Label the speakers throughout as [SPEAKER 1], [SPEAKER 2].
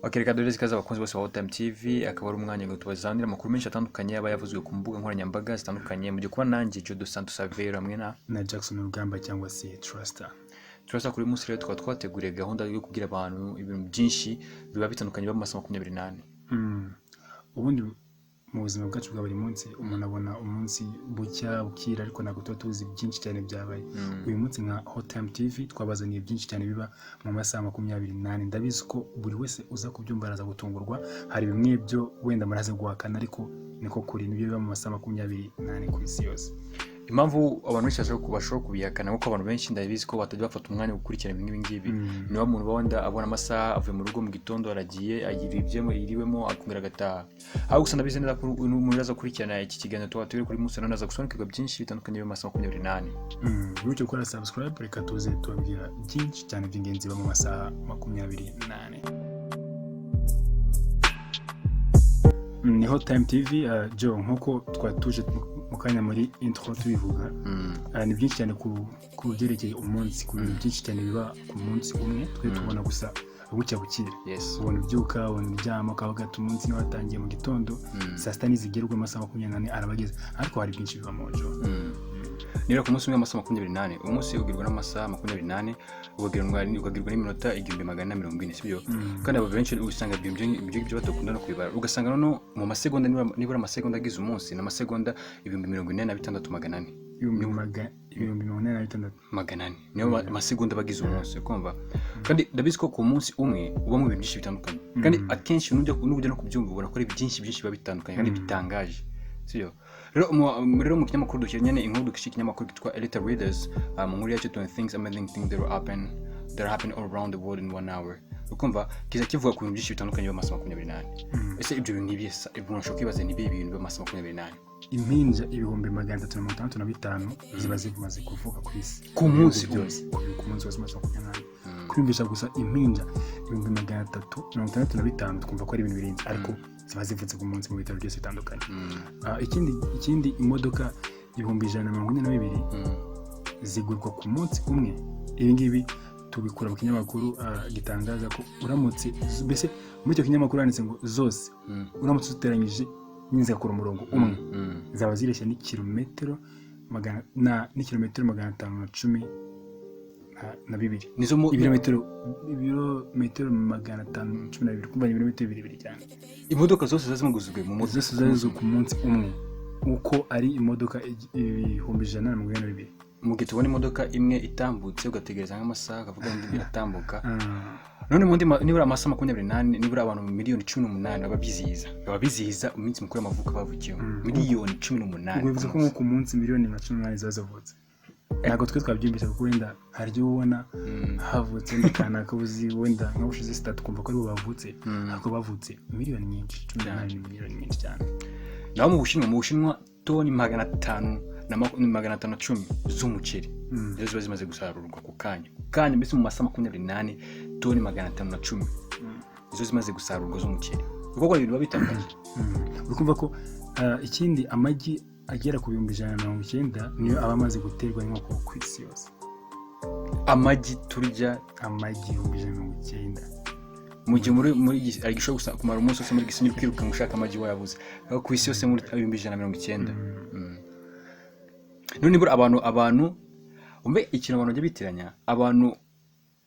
[SPEAKER 1] Ok, reka dore ikaze abakunzi bose ba Hot Time TV, akaba ari umwanya ngo tubazanire amakuru menshi atandukanye aba yavuzwe ku mbuga nkoranyambaga zitandukanye. Mu gihe kuba nanjye Jodo Santos Savero hamwe na
[SPEAKER 2] na Jackson Rugamba cyangwa se Truster.
[SPEAKER 1] Turasa kuri uyu munsi rero tukaba twateguriye gahunda yo kubwira abantu ibintu byinshi biba bitandukanye biba mu masaha 24.
[SPEAKER 2] Ubundi mu buzima bwacu bwa buri munsi umuntu abona umunsi bucya bukira, ariko ntabwo tuba tuzi byinshi cyane byabaye. Uyu munsi nka Hot Time TV twabazaniye byinshi cyane biba mu masaha 24. Ndabizi ko buri wese uza kubyumva araza gutungurwa. Hari bimwe byo wenda muraza guhakana, ariko niko kuri, nibyo biba mu masaha 24 ku isi yose.
[SPEAKER 1] Impamvu abantu benshi bashobora kubihakana, kuko abantu benshi ndabizi ko batajya bafata umwanya wo gukurikirana ibi ngibi. Niba umuntu wenda abona amasaha, avuye mu rugo mu gitondo, aragiye agira ibyo yiriwemo, akongera agataha. Aho gusa ndabizi neza ko umuntu aza gukurikirana iki kiganiro tuba turi kuri munsi naza gusobanukirwa byinshi bitandukanye biba mu masaha 24.
[SPEAKER 2] Bityo gukora subscribe, reka tuze tubabwira byinshi cyane by'ingenzi biba mu masaha 24. Ni Hot Time TV. Joe, nk'uko twatuje mu kanya muri intro tubivuga, ni byinshi cyane ku byerekeye umunsi, ku bintu byinshi cyane biba ku munsi umwe. Twe tubona gusa bucya bukira, ubona ubyuka, ubona uryama, ukavuga ati umunsi niba watangiye mu gitondo, saa sita nizigerwa, amasaha 24 arabageze, ariko hari byinshi biba mu jo.
[SPEAKER 1] Niba ku munsi umwe amasaha 24, umunsi ugirwa n'amasaha 24, ukagirwa n'iminota 1440, sibyo? Kandi aba benshi usanga ibyo ngibyo badakunda no kubibara, ugasanga noneho mu masegonda, nibura amasegonda agize umunsi ni amasegonda 46,400.
[SPEAKER 2] 46,400.
[SPEAKER 1] 400 niyo amasegonda abagize umunsi, ukumva. Kandi ndabizi ko ku munsi umwe ubamo ibintu byinshi bitandukanye, kandi akenshi nujya no kubyumva ubona ko ari byinshi byinshi biba bitandukanye kandi bitangaje, sibyo? Rero mu kinyamakuru dukira nyine inkuru dukisha ikinyamakuru kitwa Elite Readers, mu nkuru yacyo 20 things amazing things that happen all around the world in one hour, ukumva kiza kivuga ku bintu byinshi bitandukanye biba mu masaha 24. Ese ibyo bintu ni ibihe? Umuntu ashobora kwibaza ni ibihe bintu biba mu masaha 24?
[SPEAKER 2] Impinja 365,000 ziba zimaze kuvuka ku isi.
[SPEAKER 1] Ku munsi
[SPEAKER 2] byose, ku munsi wose, amasaha 24. Kwiyumvisha gusa impinja 365,000, twumva ko ari ibintu birenze, ariko ziba zivutse ku munsi mu bitaro byose bitandukanye. Ikindi, imodoka 142,000 zigurwa ku munsi umwe. Ibi ngibi tubikura mu kinyamakuru gitangaza ko uramutse, mbese muri icyo kinyamakuru handitse ngo zose uramutse uziteranyije nyine zigakora umurongo umwe, zaba zireshya n'ikirometero magana na n'ikirometero 512.
[SPEAKER 1] Nizo mu
[SPEAKER 2] Ibirometero 512, kumva ni ibirometero birebire cyane.
[SPEAKER 1] Imodoka zose ziba zimuguzwe mu munsi?
[SPEAKER 2] Zose zari zo ku munsi umwe, uko ari imodoka 142,000.
[SPEAKER 1] Mu gihe tubona imodoka imwe itambutse ugategereza nk'amasaha, ukavuga ngo indi iratambuka. None mu nibura amasaha 24, nibura abantu miliyoni 18 baba bizihiza iminsi mikuru y'amavuko bavukiyeho, miliyoni 18.
[SPEAKER 2] Ubwo bivuze ko nko ku munsi miliyoni nka 18 ziba zavutse. Ntabwo twe twabyumvise, kuko wenda hari ibyo ubona havutse wenda kanaka uzi, wenda nka bushize sitatu, twumva ko aribo bavutse, ariko bavutse miliyoni nyinshi, 18 ni miliyoni nyinshi cyane.
[SPEAKER 1] Naho mu Bushinwa toni 510 z'umuceri nizo ziba zimaze gusarurwa ku kanya ku kanya, mbese mu masaha 24 toni 510 nizo zimaze gusarurwa z'umuceri. Kuko ibintu biba bitangaje.
[SPEAKER 2] Uri kumva ko ikindi, amagi agera ku 190,000 niyo aba amaze guterwa n'inkoko ku isi yose.
[SPEAKER 1] Amagi turya?
[SPEAKER 2] Amagi 190,000.
[SPEAKER 1] Mu gihe muri hari gishobora gusa kumara umunsi wose muri Gisenyi ukiruka ngo ushaka amagi wayabuze, aho ku isi yose muri 190,000. None nibura abantu umbe ikintu abantu bajya bitiranya, abantu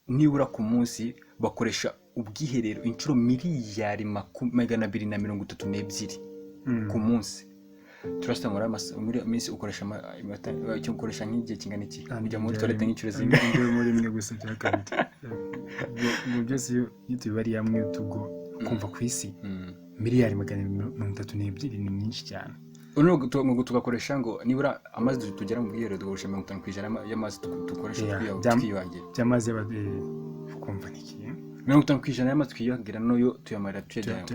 [SPEAKER 1] nibura ku munsi bakoresha ubwiherero inshuro miliyari 232 ku munsi. Turasa muri muri minsi ukoresha icyo ukoresha nk'igihe kingana iki ujya muri toilette, nk'inshuro zingahe?
[SPEAKER 2] Njyewe muri rimwe gusa bya kabiri. Ubwo byose iyo tubibariye hamwe, tubwo kumva ku isi miliyari 232 ni nyinshi cyane.
[SPEAKER 1] Noneho ngo tugakoresha ngo nibura amazi tugera mu bwiherero, dukoresha 50% y'amazi dukoresha twiyuhagira.
[SPEAKER 2] By'amazi kumva ni iki?
[SPEAKER 1] 50% y'amazi twiyuhagira noyo tuyamarira tuyajyanye.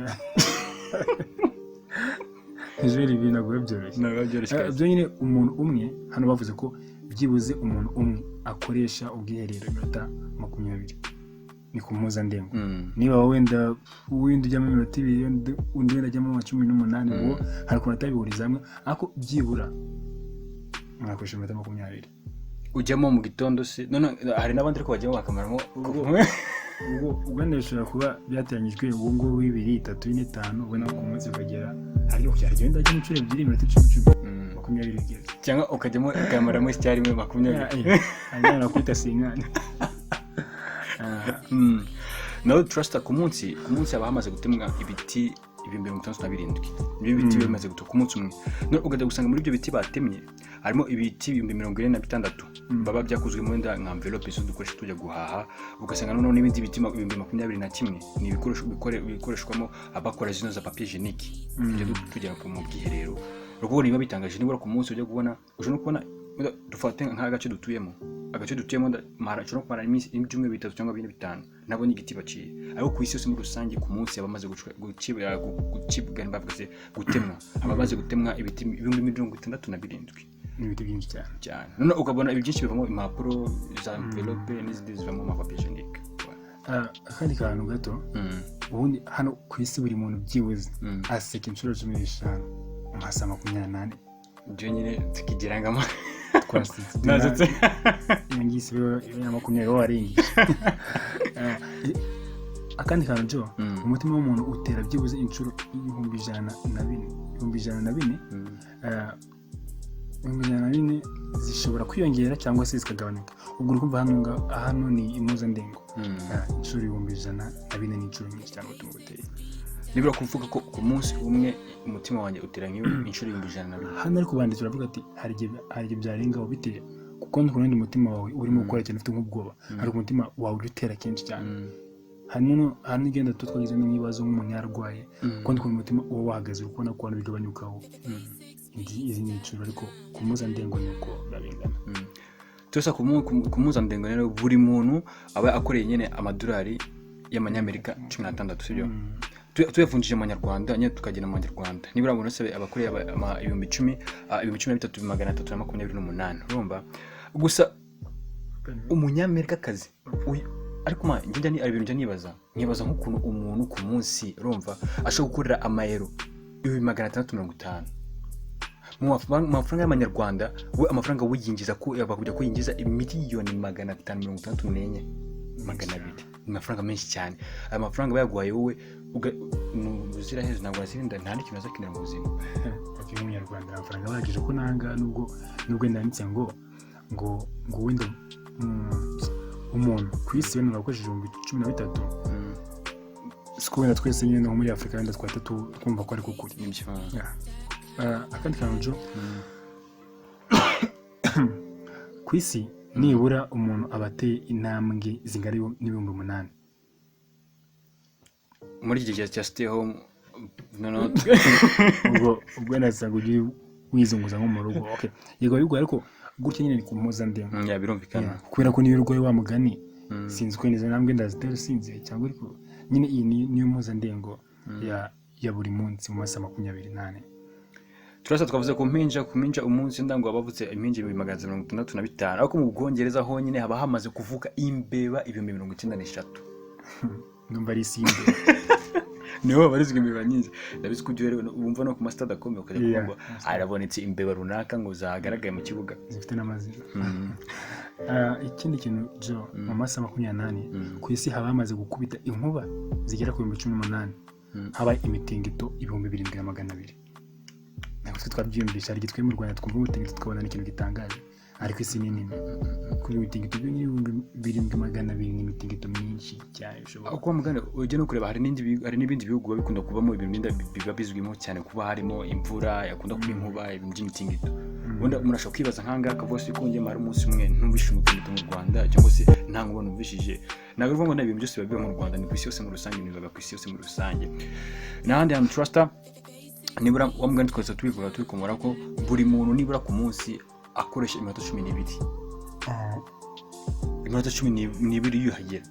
[SPEAKER 2] Ijoro ibi ntabwo biba byoroshye.
[SPEAKER 1] Ntabwo biba byoroshye kabisa.
[SPEAKER 2] Byo nyine umuntu umwe, hano bavuze ko byibuze umuntu umwe akoresha ubwiherero iminota 20, ni ku mpuzandengo. Niba wenda wenda ujyamo iminota 2, undi wenda ajyamo nka 18, ubwo hari ukuntu atabihuriza hamwe, ariko byibura mwakoresha iminota 20.
[SPEAKER 1] Ujyamo mu gitondo se? None hari n'abandi ariko bajyamo bakamaramo
[SPEAKER 2] Ubwo wenda bishobora kuba byateranyijwe ubu ngubu bibiri, itatu, ine, itanu, ubwo nawe ku munsi ukagera hariyo wenda ajya inshuro ebyiri, iminota icumi icumi, 20 bigeze.
[SPEAKER 1] Cyangwa ukajyamo ukayamaramo icyarimwe 20.
[SPEAKER 2] Hanyuma nakwita sinkani.
[SPEAKER 1] Nawe trust ku munsi haba hamaze gutemwa ibiti 667,000. Nibyo biti biba bimaze gutemwa ku munsi umwe. None ukajya gusanga muri ibyo biti batemye harimo ibiti 46,000 baba byakozwe wenda nka envelope zo dukoresha tujya guhaha. Ugasanga noneho n'ibindi biti 21,000 ni ibikoresho bikoreshwamo abakora zino za papier hygiénique tujya tugera mu bwiherero. Urabona biba bitangaje, nibura ku munsi ujya kubona, ushobora no kubona wenda dufate nk'agace dutuyemo, ushobora kumara iminsi, ibyumweru 3 cyangwa 4, 5 nabonye igiti baciye. Ariko ku isi yose muri rusange ku munsi haba hamaze gucibwa bavuga se gutemwa, haba hamaze gutemwa ibiti 67,000.
[SPEAKER 2] Ni ibiti byinshi cyane.
[SPEAKER 1] Cyane. None ukabona ibi byinshi bivamo impapuro za envelope n'izindi zivamo amapapier hygiénique.
[SPEAKER 2] Akandi kantu gato, ubundi hano ku isi buri muntu byibuze aseka inshuro 15 mu masaha 24.
[SPEAKER 1] Ibyo nyine tukigira ngo
[SPEAKER 2] Twasetse.
[SPEAKER 1] Nasetse.
[SPEAKER 2] Iyo ngiyi si ya 20 wowe warengeje. Akandi kantu jo, umutima w'umuntu utera byibuze inshuro 104,000, 104,000. 104,000 zishobora kwiyongera cyangwa se zikagabanuka. Ubwo uri kumva hano ni impuzandengo. Inshuro 104,000 ni inshuro nyinshi cyane umutima uteye.
[SPEAKER 1] Nibura kuvuga ko ku munsi umwe umutima wanjye utera nk'inshuro 104,000.
[SPEAKER 2] Hano ariko banditse baravuga ati hari igihe byarengaho bitewe kuko n'ukundi umutima wawe urimo gukora cyane ufite nk'ubwoba, hari umutima wawe ujya utera kenshi cyane. Hano hano igenda twagize n'ibibazo nk'umuntu yarwaye, kuko ukuntu umutima uba wahagaze uri kubona ko abantu bigabanyukaho izindi nshuro, ariko ku mpuzandengo ni uko biba bingana.
[SPEAKER 1] Tusa ku mpuzandengo rero buri muntu aba akoreye nyine amadolari y'amanyamerika 16, sibyo? Tuyavunjije mu manyarwanda nyine tukagena mu manyarwanda, nibura buri wese aba akoreye 10,000, 13,328. Urumva gusa umunyamerikakazi ariko ma njye hari ibintu njya nibaza, nkibaza nk'ukuntu umuntu ku munsi urumva ashobora gukorera amayero 650,000 mu mafaranga y'amanyarwanda, we amafaranga wiyinjiza ko bakujya kuyinjiza 564,200,000. Ni amafaranga menshi cyane. Aya mafaranga bayaguhaye wowe ubuziraherezo ntabwo wazirinda, nta n'ikintu azakenera mu buzima.
[SPEAKER 2] Ati nk'umunyarwanda amafaranga bahagije ko nanga nubwo nanditse ngo ngo wenda umuntu ku isi wenda wakoresheje 13,000, siko wenda twese nyine nko muri Afurika wenda twahita twumva ko ariko kuri.
[SPEAKER 1] Nibyo.
[SPEAKER 2] Akandi kantu jo, ku isi nibura umuntu aba ateye intambwe zingana n'8,000.
[SPEAKER 1] Muri iki gihe cya stay home noneho
[SPEAKER 2] Ubwo nasanga ujye wizunguza nko mu rugo. Okay, yego bigoye ariko gutya nyine ni ku mpuzandengo.
[SPEAKER 1] Ya, birumvikana.
[SPEAKER 2] Kubera ko niyo urwaye wa mugani sinzi uko izo ntambwe ndazitera usinziriye cyangwa, ariko nyine iyi niyo mpuzandengo ya buri munsi mu masaha 24.
[SPEAKER 1] Turasa twavuze ku mpinja, umunsi ndango abavutse impinja 665,000, ariko mu Bwongereza honyine haba hamaze kuvuka imbeba 93,000.
[SPEAKER 2] Ndumva ari isi y'imbeba.
[SPEAKER 1] Niho habarizwa imbeba nyinshi. Ndabizi ko ujya wumva no ku masitade akomeye ukajya kuvuga ngo harabonetse imbeba runaka ngo zagaragaye mu kibuga.
[SPEAKER 2] Zifite n'amazina. Ikindi kintu jo, mu masaha 24 ku isi haba hamaze gukubita inkuba zigera ku 18,000, habaye imitingito 7,200. Ntabwo twe twabyiyumvisha, hari igihe twe mu Rwanda twumva umutingito tukabona ni ikintu gitangaje, ariko isi ni nini. Kuri imitingito byo ni 7,200, ni imitingito myinshi cyane bishoboka.
[SPEAKER 1] Uko mugani ujya no kureba hari n'ibindi bihugu biba bikunda kubamo ibintu biba bizwimo cyane kuba harimo imvura yakunda kuba inkuba, ibintu by'imitingito. Ubundi umuntu ashobora kwibaza nk'ahangaha akavuga se ko njye mara umunsi umwe ntumvishije umutingito mu Rwanda, cyangwa se nta nkuba numvishije. Ntabwo bivuga ngo nta bintu byose biba biba mu Rwanda, ni ku isi yose muri rusange, biba ku isi yose muri rusange. N'ahandi hantu trust nibura wa mugani twese tubivuga tubikomora ko buri muntu nibura ku munsi akoresha iminota 12. Iminota 12 yiyuhagira.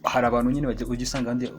[SPEAKER 1] Hari abantu nyine bajya ujya usanga ahandi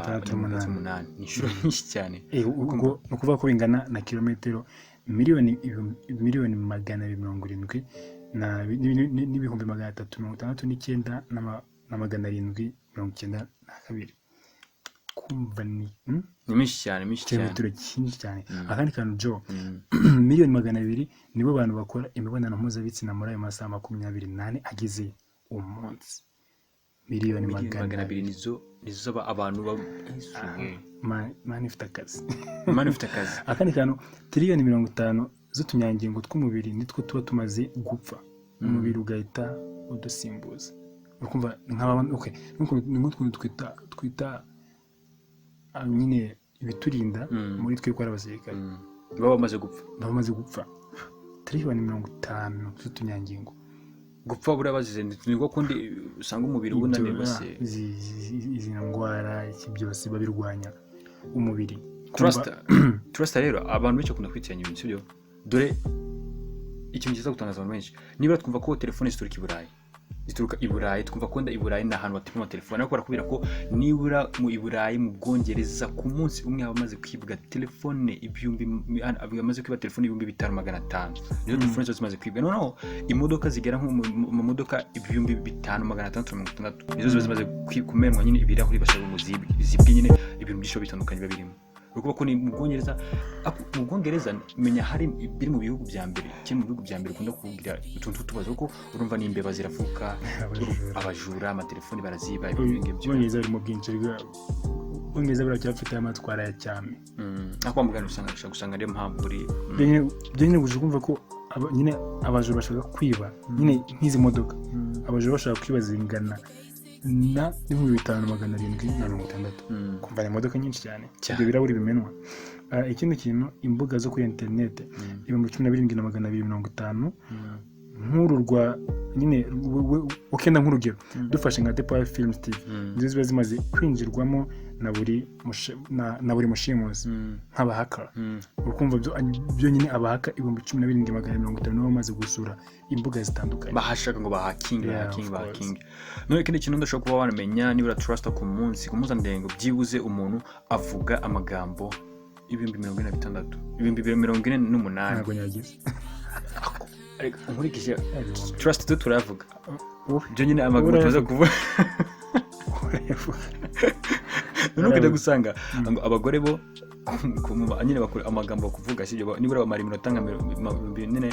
[SPEAKER 2] Itandatu
[SPEAKER 1] na mirongo itandatu
[SPEAKER 2] n'umunani.
[SPEAKER 1] n'umunani. Ni inshuro nyinshi cyane.
[SPEAKER 2] Ubwo ni ukuvuga ko bingana na kilometero miliyoni 270,000,000 n'ibihumbi 369 na 792. Kumva ni
[SPEAKER 1] Ni menshi cyane, menshi cyane.
[SPEAKER 2] Kilometero cyinshi cyane. Akandi kantu, Jo,
[SPEAKER 1] Mm.
[SPEAKER 2] 200,000,000 nibo bantu bakora imibonano mpuzabitsina muri ayo masaha 24 agize umunsi. Miliyoni
[SPEAKER 1] Miliyoni
[SPEAKER 2] magana
[SPEAKER 1] magana
[SPEAKER 2] abiri
[SPEAKER 1] abiri nizo abantu ba
[SPEAKER 2] Mani ifite akazi.
[SPEAKER 1] Imana ifite akazi.
[SPEAKER 2] Akandi kantu, 50 tiriyoni z'utunyangingo tw'umubiri nitwo tuba tumaze gupfa, umubiri ugahita udusimbuza. Urikumva ni nk'aba, okay, ni nk'utuntu twita nyine ibiturinda muri twe ko ari abasirikare.
[SPEAKER 1] Baba bamaze gupfa.
[SPEAKER 2] Baba bamaze gupfa, 50 tiriyoni z'utunyangingo.
[SPEAKER 1] Gupfa buriya bazize ni ko kundi usanga umubiri
[SPEAKER 2] Ibyo,
[SPEAKER 1] wunanirwa se.
[SPEAKER 2] Izi ndwara, iki byose babirwanya umubiri.
[SPEAKER 1] Trust rero, abantu benshi bakunda kwitiranya ibintu, sibyo? Dore ikintu kiza gutangaza abantu benshi: niba twumva ko telefone zituruka i Burayi, zituruka i Burayi, twumva ko wenda i Burayi ni ahantu batema amatelefone, ariko barakubwira ko nibura mu i Burayi, mu Bwongereza, ku munsi umwe haba hamaze kwibwa telefone ibihumbi, bamaze kwiba telefone 5,500. Nizo telefone zose zimaze kwibwa. Noneho imodoka zigera nko mu modoka 5,660 nizo ziba zimaze kumenwa nyine ibirahuri, bashaka ngo zibwe nyine. Ibintu byinshi biba bitandukanye biba birimo. Urumva ko ni mu Bwongereza. Mu Bwongereza menya hari biri mu bihugu bya mbere, kimwe mu bihugu bya mbere ukunda kugira utuntu tw'utubazo, kuko urumva n'imbeba ziravuka.
[SPEAKER 2] Abajura.
[SPEAKER 1] Abajura, amatelefoni baraziba, ibintu ngibyo.
[SPEAKER 2] Ubwongereza burimo bwinshi. Ubwongereza buracyafite amatwara ya cyami.
[SPEAKER 1] Ariko wa mugani usanga ushobora gusanga ariyo mpamvu buri
[SPEAKER 2] Byo nyine uje kumva ko nyine abajura bashaka kwiba nyine nk'izi modoka, abajura bashaka kwiba zingana na 5,760. Kumva ni imodoka nyinshi cyane.
[SPEAKER 1] Cyane.
[SPEAKER 2] Ibyo birahuri bimenwa. Ikindi kintu, imbuga zo kuri interineti 17,250. Nk'uru rwa nyine ukenda nk'urugero dufashe nka Depa Films TV, nizo ziba zimaze kwinjirwamo na buri mushimusi nk'abahaka. Ukumva byo nyine abahaka 17,250 nibo bamaze gusura imbuga zitandukanye.
[SPEAKER 1] Bahashaka ngo bahakinge.
[SPEAKER 2] Yeah,
[SPEAKER 1] bahakinge.
[SPEAKER 2] of course.
[SPEAKER 1] Bahakinge. None ikindi kintu ndashobora kuba wanamenya, nibura trust ku munsi, ku mpuzandengo byibuze umuntu avuga amagambo 46,000, 48,000.
[SPEAKER 2] Ntabwo nyagize.
[SPEAKER 1] Ariko nkurikije trust tu turayavuga.
[SPEAKER 2] Wowe
[SPEAKER 1] Byo nyine amagambo tumaze
[SPEAKER 2] Urayavuga.
[SPEAKER 1] kuvuga.
[SPEAKER 2] Urayavuga.
[SPEAKER 1] Noneho ukajya gusanga ngo abagore bo nyine bakora amagambo kuvuga, sibyo? Nibura bamara iminota nka nyine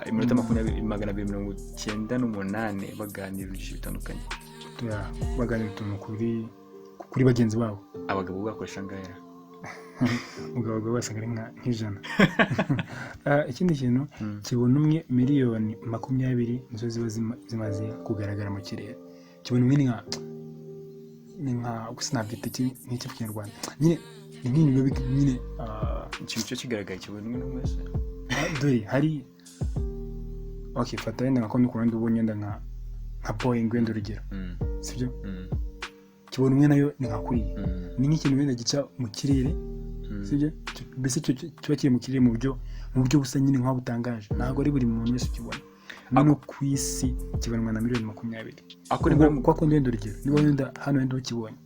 [SPEAKER 1] iminota 20, 298 baganira ibintu byinshi bitandukanye.
[SPEAKER 2] Yeah, baganira utuntu kuri bagenzi babo.
[SPEAKER 1] Abagabo bo bakoresha angahe?
[SPEAKER 2] Ubwo abagabo basanga ari nk'ijana. Ikindi kintu, kibona umwe 20 miliyoni nizo ziba zimaze kugaragara mu kirere. Kibona umwe ni nka gusa nabyita nk'iki mu Kinyarwanda nyine, ni nk'ibintu biba nyine
[SPEAKER 1] Ikintu cyo kigaragaye kibona umwe n'umwe wese.
[SPEAKER 2] Dore hari, okay, fata wenda nka konti ku ruhande ubonye wenda nka Boeing, wenda urugero, sibyo? Kibona umwe nayo ni nka kuriya, ni nk'ikintu wenda gica mu kirere, sibyo? Mbese cyo kiba kiri mu kirere mu buryo busa nyine nk'aho butangaje, ntabwo ari buri muntu wese ukibona. No ku isi kibonwa na 20 miliyoni.
[SPEAKER 1] Ako ni
[SPEAKER 2] Ubwo kwa kundi wenda urugero niba wenda hano wenda ukibonye,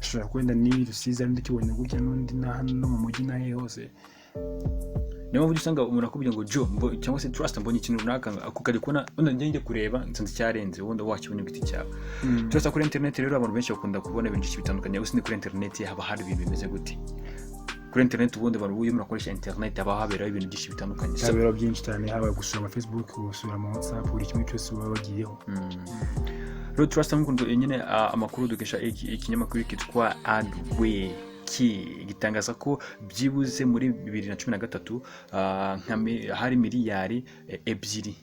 [SPEAKER 2] ushobora kuba wenda ni Rusizi ari ukibonye gutya, n'undi na hano no mu mujyi n'ahe hose.
[SPEAKER 1] Niyo mpamvu usanga umuntu akubwira ngo Jo cyangwa se Trust, mbonye ikintu runaka, ako ukajya kubona wenda njye kureba nsanze cyarenze wenda wakibonye ku giti cyawe. Trust, kuri internet rero abantu benshi bakunda kubona ibintu byinshi bitandukanye. Gusa ni kuri internet haba hari ibintu bimeze gute? Kuri internet ubundi abantu, iyo umuntu akoresha internet, haba haberaho ibintu byinshi bitandukanye.
[SPEAKER 2] Habera byinshi cyane, haba gusura ama Facebook, gusura ama WhatsApp, buri kimwe cyose baba bagiyeho.
[SPEAKER 1] Rero Trust, nk'ukuntu nyine amakuru dukesha ikinyamakuru kitwa Adway ki gitangaza ko byibuze muri 2013 hari miliyari 2,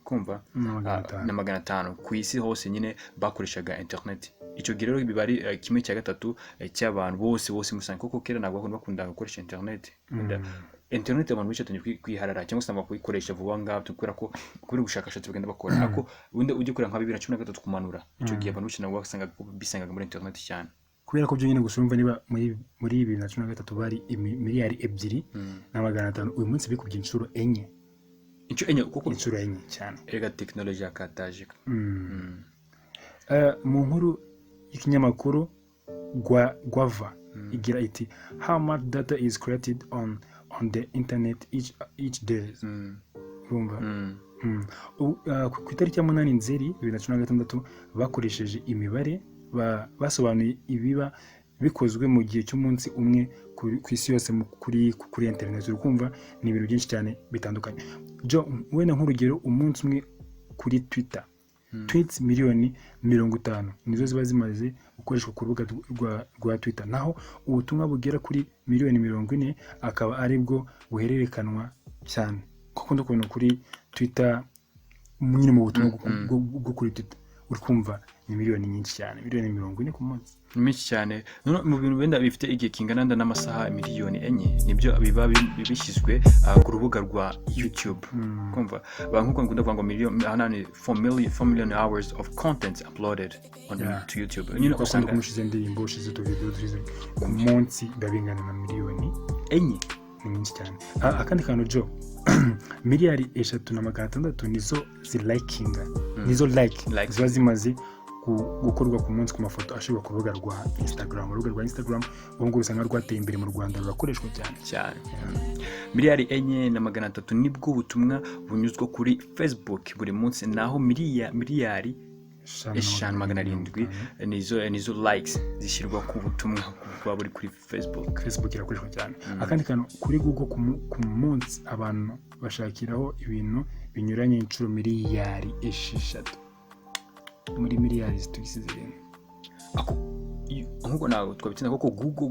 [SPEAKER 1] kumva
[SPEAKER 2] Na magana atanu.
[SPEAKER 1] Na 500 ku isi hose nyine bakoreshaga internet. Icyo gihe rero biba ari 1/3 cy'abantu bose bose muri rusange, kuko kera ntabwo bakunda gukoresha internet. Wenda internet abantu benshi batangiye kwiharara cyangwa se ntabwo kuyikoresha vuba ngaha, kubera ko kubera ubushakashatsi bagenda bakora. Ariko ubundi ujya kureba nka 2013 kumanura, icyo gihe abantu benshi ntabwo wasangaga bisangaga muri internet cyane.
[SPEAKER 2] Kubera ko byonyine gusa urumva niba muri 2013 bari 2.5 miliyari, uyu munsi bikubye inshuro enye.
[SPEAKER 1] Inshuro enye kuko.
[SPEAKER 2] Inshuro enye cyane.
[SPEAKER 1] Erega tekinoloji yakataje.
[SPEAKER 2] Mu nkuru y'ikinyamakuru Gwava Igira iti: "How much data is created on the internet each day?" Urumva? Ku itariki ya 8 Nzeri 2016 bakoresheje imibare basobanuye ibiba bikozwe mu gihe cy'umunsi umwe ku isi yose kuri internet. Uri kumva ni ibintu byinshi cyane bitandukanye. Jo, wenda nk'urugero, umunsi umwe kuri Twitter, tweets miliyoni 50 nizo ziba zimaze gukoreshwa ku rubuga rwa Twitter, naho ubutumwa bugera kuri miliyoni 40 akaba aribwo buhererekanwa cyane, kuko ndakubona kuri Twitter nyine mu butumwa bwo kuri Twitter, uri kumva ni miliyoni nyinshi cyane, miliyoni 40 ku munsi.
[SPEAKER 1] Ni menshi cyane. Noneho mu bintu wenda bifite igihe kingana n'amasaha miliyoni 4 nibyo biba bishyizwe ku rubuga rwa YouTube. Kumva nk'uko nkunda kuvuga ngo miliyoni hano ni 4 million hours of content uploaded on to YouTube nyine.
[SPEAKER 2] Uko
[SPEAKER 1] usanga
[SPEAKER 2] kumwe ushize indirimbo, ushize utuvidewo, ushize ku munsi, biba bingana na miliyoni
[SPEAKER 1] enye.
[SPEAKER 2] Ni nyinshi cyane. Akandi kantu, Jo, miliyari 3 na 600 nizo zilikinga, nizo like
[SPEAKER 1] Like.
[SPEAKER 2] ziba zimaze gukorwa ku munsi ku mafoto ashyirwa ku rubuga rwa Instagram. Urubuga rwa Instagram ubu ngubu usanga rwateye imbere mu Rwanda, rurakoreshwa cyane.
[SPEAKER 1] Cyane. Miliyari 4 na 300 nibwo butumwa bunyuzwa kuri Facebook buri munsi, naho miliyari 5 700 nizo likes zishyirwa ku butumwa buba buri kuri Facebook.
[SPEAKER 2] Facebook irakoreshwa cyane. Akandi kantu, kuri Google ku munsi abantu bashakiraho ibintu binyuranye inshuro miliyari 6 muri miliyari zitugise zirindwi.
[SPEAKER 1] Nk'uko ntabwo twabitsinda kuko Google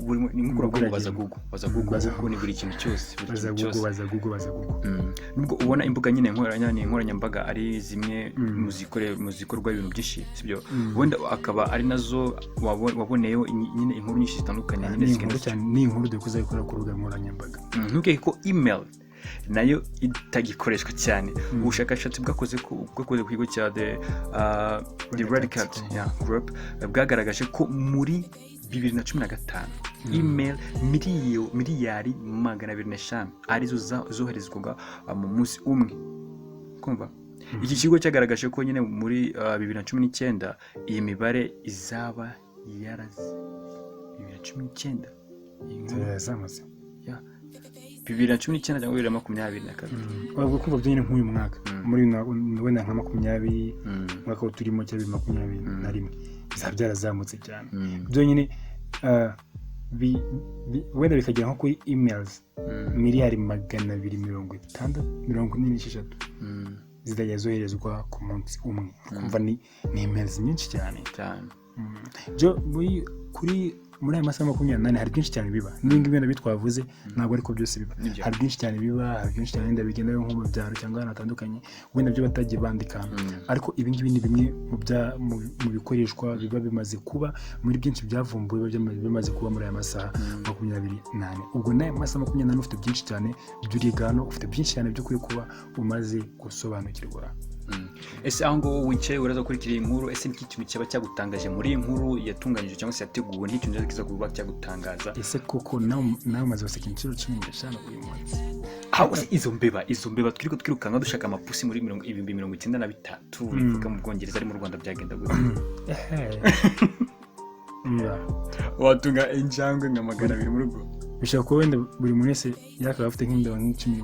[SPEAKER 1] buri ni nk'uko
[SPEAKER 2] Google
[SPEAKER 1] uravuga ngo baza
[SPEAKER 2] iragenda.
[SPEAKER 1] Google, baza Google. Google ni buri kintu cyose, buri
[SPEAKER 2] baza
[SPEAKER 1] kintu
[SPEAKER 2] Google,
[SPEAKER 1] cyose.
[SPEAKER 2] Baza Google, baza Google.
[SPEAKER 1] Nubwo ubona imbuga nyine nkoranyambaga ari zimwe mu zikorwa ibintu byinshi, sibyo? Wenda akaba ari nazo waboneyeho nyine inkuru nyinshi zitandukanye nyine
[SPEAKER 2] ni
[SPEAKER 1] zigenda
[SPEAKER 2] inkuru cyane, ni inkuru dore ko uzayikora ku rubuga nkoranyambaga.
[SPEAKER 1] Ntukeke ko email nayo itagikoreshwa cyane. Ubushakashatsi bwakoze ku kigo cya the Red Cat yeah, Group bwagaragaje ko muri 2015 email miliyari 205 arizo zoherezwaga mu munsi umwe. Kumva iki kigo cyagaragaje ko nyine muri 2019 iyi mibare izaba yaraze 2019 iyi nkuru
[SPEAKER 2] Yazamutse.
[SPEAKER 1] Ya 2019 cyangwa 2022.
[SPEAKER 2] Wabwo kumva byo nyine nk'uyu mwaka muri wenda nka 20 umwaka wo turimo cyangwa 2021 bizaba byarazamutse cyane byonyine. Wenda bikagera nko kuri emails miliyari 260 46 zizajya zoherezwa ku munsi umwe. Kumva ni emails nyinshi cyane.
[SPEAKER 1] Cyane.
[SPEAKER 2] Jo, muri aya masaha 24 hari byinshi cyane biba. N'ibingibi wenda bitwavuze ntabwo ariko byose biba.
[SPEAKER 1] Nibyo.
[SPEAKER 2] Hari byinshi cyane biba, hari byinshi cyane wenda bigenda nko mu byaro cyangwa ahantu hatandukanye, wenda byo batagiye bandika, ariko ibingibi ni bimwe mu bikoreshwa biba bimaze kuba muri byinshi byavumbuwe, biba bimaze kuba muri aya masaha 24. Ubwo n'aya masaha 24 ufite byinshi cyane by'uriga hano, ufite byinshi cyane byo ukwiye kuba umaze gusobanukirwa.
[SPEAKER 1] Ese aho ngaho wicaye uraza gukurikira iyi nkuru, ese niki kintu cyaba cyagutangaje muri iyi nkuru yatunganyije cyangwa se yateguwe? Niki kintu kiza kuba cyagutangaza?
[SPEAKER 2] Ese koko nawe umaze guseka inshuro 15 uyu munsi?
[SPEAKER 1] Aho se izo mbeba twirirwa twirukanka dushaka amapusi muri 93,000 bivuga mu Bwongereza, ari mu Rwanda byagenda gute?
[SPEAKER 2] Ehe. Yeah.
[SPEAKER 1] Watunga injangwe nka 200 mu rugo?
[SPEAKER 2] Bishobora kuba wenda buri muntu wese yakaba afite nk'imbeba nk'icumi,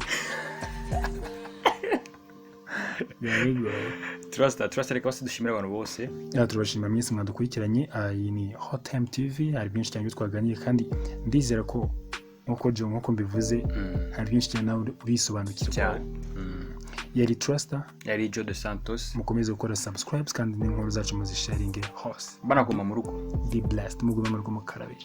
[SPEAKER 2] biba bigoye.
[SPEAKER 1] Trust, trust. Reka bose dushimire abantu bose.
[SPEAKER 2] Yeah, turabashimira mwese mwadukurikiranye. Iyi ni Hot Time TV. Hari byinshi cyane byo twaganiriye kandi ndizera ko nk'uko Joe, nk'uko mbivuze, hari byinshi cyane nawe urisobanukirwa.
[SPEAKER 1] Cyane.
[SPEAKER 2] Yari Truster.
[SPEAKER 1] Yari Joe de Santos.
[SPEAKER 2] Mukomeze gukora subscribes kandi n'inkuru zacu muzisharinge hose.
[SPEAKER 1] Banaguma mu rugo.
[SPEAKER 2] Be blessed, mugume mu rugo mukarabe.